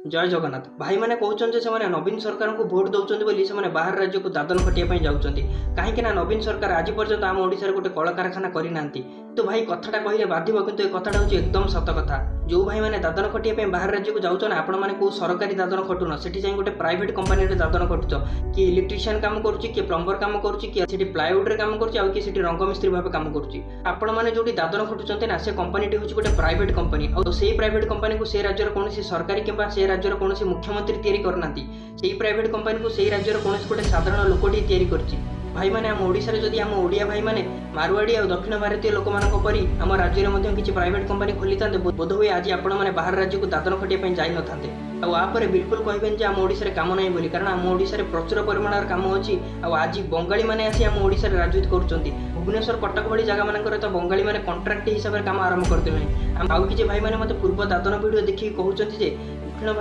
ଜୟ ଜଗନ୍ନାଥ। ଭାଇମାନେ କହୁଛନ୍ତି ଯେ ସେମାନେ ନବୀନ ସରକାରଙ୍କୁ ଭୋଟ ଦେଉଛନ୍ତି ବୋଲି ସେମାନେ ବାହାର ରାଜ୍ୟକୁ ଦାଦନ ଖଟିବା ପାଇଁ ଯାଉଛନ୍ତି, କାହିଁକି ନା ନବୀନ ସରକାର ଆଜି ପର୍ଯ୍ୟନ୍ତ ଆମ ଓଡ଼ିଶାରେ ଗୋଟେ କଳକାରଖାନା କରିନାହାନ୍ତି। କିନ୍ତୁ ଭାଇ, କଥାଟା କହିଲେ ବାଧିବ, କିନ୍ତୁ ଏ କଥାଟା ହେଉଛି ଏକଦମ ସତ କଥା। ଯେଉଁ ଭାଇମାନେ ଦାଦନ ଖଟିବା ପାଇଁ ବାହାର ରାଜ୍ୟକୁ ଯାଉଛ ନା, ଆପଣମାନେ କେଉଁ ସରକାରୀ ଦାଦନ ଖଟୁନ, ସେଠି ଯାଇ ଗୋଟେ ପ୍ରାଇଭେଟ କମ୍ପାନୀରେ ଦାଦନ ଖଟୁଛ। କିଏ ଇଲେକ୍ଟ୍ରିସିଆନ କାମ କରୁଛି, କିଏ ପ୍ଲମ୍ବର କାମ କରୁଛି, କିଏ ସେଠି ପ୍ଲାଇଉଡରେ କାମ କରୁଛି, ଆଉ କିଏ ସେଠି ରଙ୍ଗ ମିସ୍ତ୍ରୀ ଭାବେ କାମ କରୁଛି। ଆପଣମାନେ ଯୋଉଠି ଦାଦନ ଖଟୁଛନ୍ତି ନା, ସେ କମ୍ପାନୀଟି ହେଉଛି ଗୋଟେ ପ୍ରାଇଭେଟ କମ୍ପାନୀ। ଆଉ ସେଇ ପ୍ରାଇଭେଟ କମ୍ପାନୀକୁ ସେ ରାଜ୍ୟର କୌଣସି ସରକାରୀ କିମ୍ବା ସେ ରାଜ୍ୟର କୌଣସି ମୁଖ୍ୟମନ୍ତ୍ରୀ ତିଆରି କରିନାହାନ୍ତି। ସେଇ ପ୍ରାଇଭେଟ କମ୍ପାନୀକୁ ସେଇ ରାଜ୍ୟର କୌଣସି ଗୋଟେ ସାଧାରଣ ଲୋକଟି ତିଆରି କରିଛି। ଭାଇମାନେ, ଆମ ଓଡ଼ିଶାରେ ଯଦି ଆମ ଓଡ଼ିଆ ଭାଇମାନେ ମାରୁଆଡ଼ି ଆଉ ଦକ୍ଷିଣ ଭାରତୀୟ ଲୋକମାନଙ୍କ ପରି ଆମ ରାଜ୍ୟରେ ମଧ୍ୟ କିଛି ପ୍ରାଇଭେଟ କମ୍ପାନୀ ଖୋଲିଥାନ୍ତେ, ବୋଧହୁଏ ଆଜି ଆପଣମାନେ ବାହାର ରାଜ୍ୟକୁ ଦାଦନ ଖଟିବା ପାଇଁ ଯାଇନଥାନ୍ତେ। ଆଉ ଆ ପରେ ବିଲକୁଲ କହିବେନି ଯେ ଆମ ଓଡ଼ିଶାରେ କାମ ନାହିଁ ବୋଲି, କାରଣ ଆମ ଓଡ଼ିଶାରେ ପ୍ରଚୁର ପରିମାଣର କାମ ଅଛି। ଆଉ ଆଜି ବଙ୍ଗାଳୀମାନେ ଆସି ଆମ ଓଡ଼ିଶାରେ ରାଜୁତି କରୁଛନ୍ତି। ଭୁବନେଶ୍ୱର, କଟକ ଭଳି ଜାଗାମାନଙ୍କରେ ତ ବଙ୍ଗାଳୀମାନେ କଣ୍ଟ୍ରାକ୍ଟ ହିସାବରେ କାମ ଆରମ୍ଭ କରିଦେଲେଣି। ଆଉ କିଛି ଭାଇମାନେ ମୋତେ ପୂର୍ବ ଦାଦନ ଭିଡ଼ିଓ ଦେଖିକି କହୁଛନ୍ତି ଯେ